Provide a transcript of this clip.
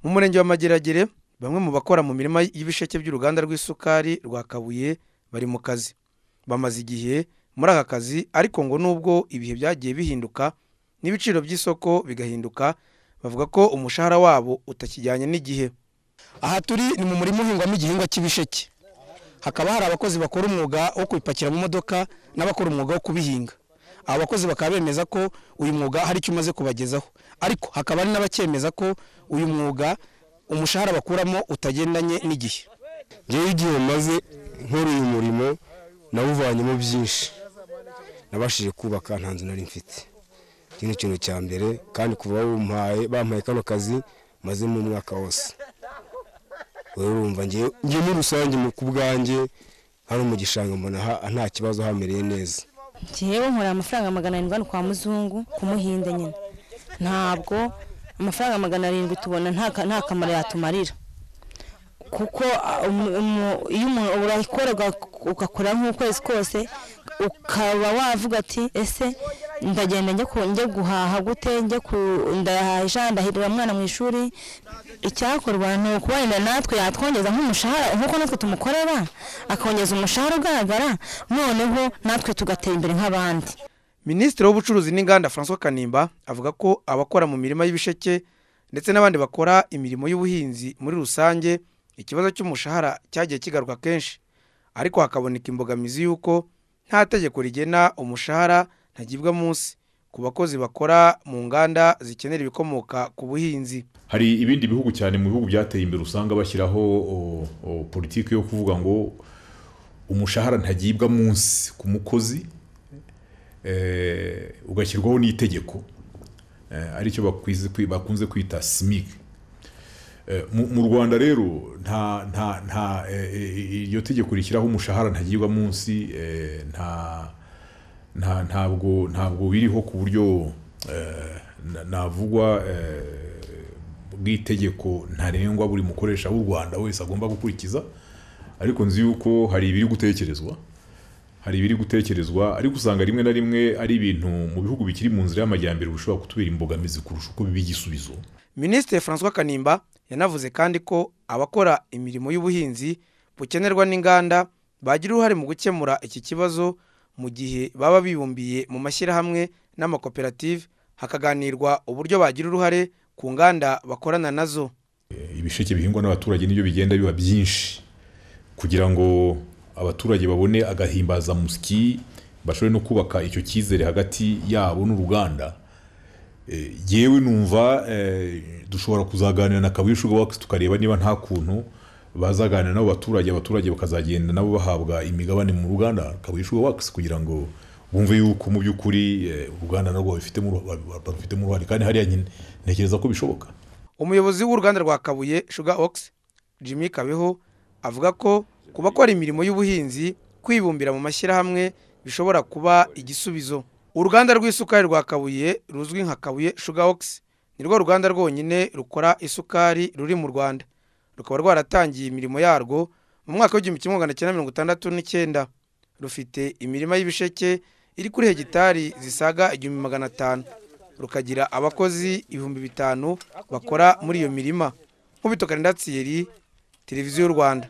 Mu murenge wa Mageragere, bamwe mu bakora mu mirima y'ibisheke by'uruganda rw'isukari rwa Kabuye bari mu kazi. Bamaze igihe muri aka kazi, ariko ngo nubwo ibihe byagiye bihinduka n'ibiciro by'isoko bigahinduka, bavuga ko umushahara wabo utakijyanye n'igihe. Aha turi ni mu murima uhingwamo igihingwa cy'ibisheke. Hakaba hari abakozi bakora umwuga wo kubipakira mu modoka n'abakora umwuga wo kubihinga. Aba bakozi bakaba bemeza ko uyu mwuga hari icyo umaze kubagezaho, ariko hakaba hari n'abakemeza ko uyu mwuga umushahara bakuramo utagendanye n'igihe. Ngewe igihe maze nkora uyu murimo nawuvanyemo byinshi, nabashije kubaka nta nzu nari mfite. Iki ni ikintu cya mbere, kandi kuva bampaye kano kazi mazemo umwaka wose. Urumva ngewe muri rusange mu kubwanjye hano mu gishanga mbona nta kibazo, hamereye neza. Ngewe nkora amafaranga 700 hano kwa muzungu ku Muhinde nyine. Ntabwo amafaranga 700 tubona nta kamaro yatumarira, kuko iyo umuntu urakora ugakora nk'ukwezi kose, ukaba wavuga ati ese ndagenda njye guhaha gute, njye ndahahisha, ndahirira umwana mu ishuri. Icyakorwa ni ukuba natwe yatwongeza nk'umushahara nk'uko natwe tumukorera, akongeza umushahara ugaragara, noneho natwe tugatera imbere nk'abandi. Minisitiri w'Ubucuruzi n'Inganda François Kanimba avuga ko abakora mu mirima y'ibisheke ndetse n'abandi bakora imirimo y'ubuhinzi muri rusange ikibazo cy'umushahara cyagiye kigaruka kenshi, ariko hakaboneka imbogamizi y'uko nta tegeko rigena umushahara ntagibwa munsi ku bakozi bakora mu nganda zikenera ibikomoka ku buhinzi. Hari ibindi bihugu cyane mu bihugu byateye imbere usanga bashyiraho politiki yo kuvuga ngo umushahara ntagibwa munsi ku mukozi, ugashyirwaho n'itegeko, aricyo bakunze kwita SMIC. Mu Rwanda rero nta iryo tegeko rishyiraho umushahara ntagibwa munsi, ntabwo biriho ku buryo navugwa bw'itegeko ntarengwa buri mukoresha w'u Rwanda wese agomba gukurikiza, ariko nzi yuko hari ibiri gutekerezwa, ariko usanga rimwe na rimwe ari ibintu mu bihugu bikiri mu nzira y'amajyambere bishobora kutubera imbogamizi kurusha uko biba igisubizo. Minisitiri François Kanimba yanavuze kandi ko abakora imirimo y'ubuhinzi bukenerwa n'inganda bagira uruhare mu gukemura iki kibazo mu gihe baba bibumbiye mu mashyirahamwe n'amakoperative, hakaganirwa uburyo bagira uruhare ku nganda bakorana nazo. Ibisheke bihingwa n'abaturage nibyo bigenda biba byinshi kugira ngo abaturage babone agahimbazamusyi, bashobore no kubaka icyo cyizere hagati yabo n'uruganda. Yewe numva dushobora kuzaganira na Kabuye Sugar Works tukareba niba nta kuntu bazaganira nabo baturage, abaturage bakazagenda nabo bahabwa imigabane mu ruganda Kabuye Sugar Works kugira ngo bumve yuko mu by'ukuri uruganda narwo barufitemo uruhare, kandi hariya nyine ntekereza ko bishoboka. Umuyobozi w'uruganda rwa Kabuye Sugar Works Jimmy Kabeho avuga ko ku bakora imirimo y'ubuhinzi kwibumbira mu mashyirahamwe bishobora kuba igisubizo. Uruganda rw'isukari rwa Kabuye ruzwi nka Kabuye Sugar Works nirwo ruganda rwonyine rukora isukari ruri mu Rwanda, rukaba rwaratangiye imirimo yarwo mu mwaka w'1969. Rufite imirima y'ibisheke iri kuri hegitari zisaga 1500, rukagira abakozi 5000 bakora muri iyo mirima. Nkubito Karinda Thierry, Televiziyo y'u Rwanda.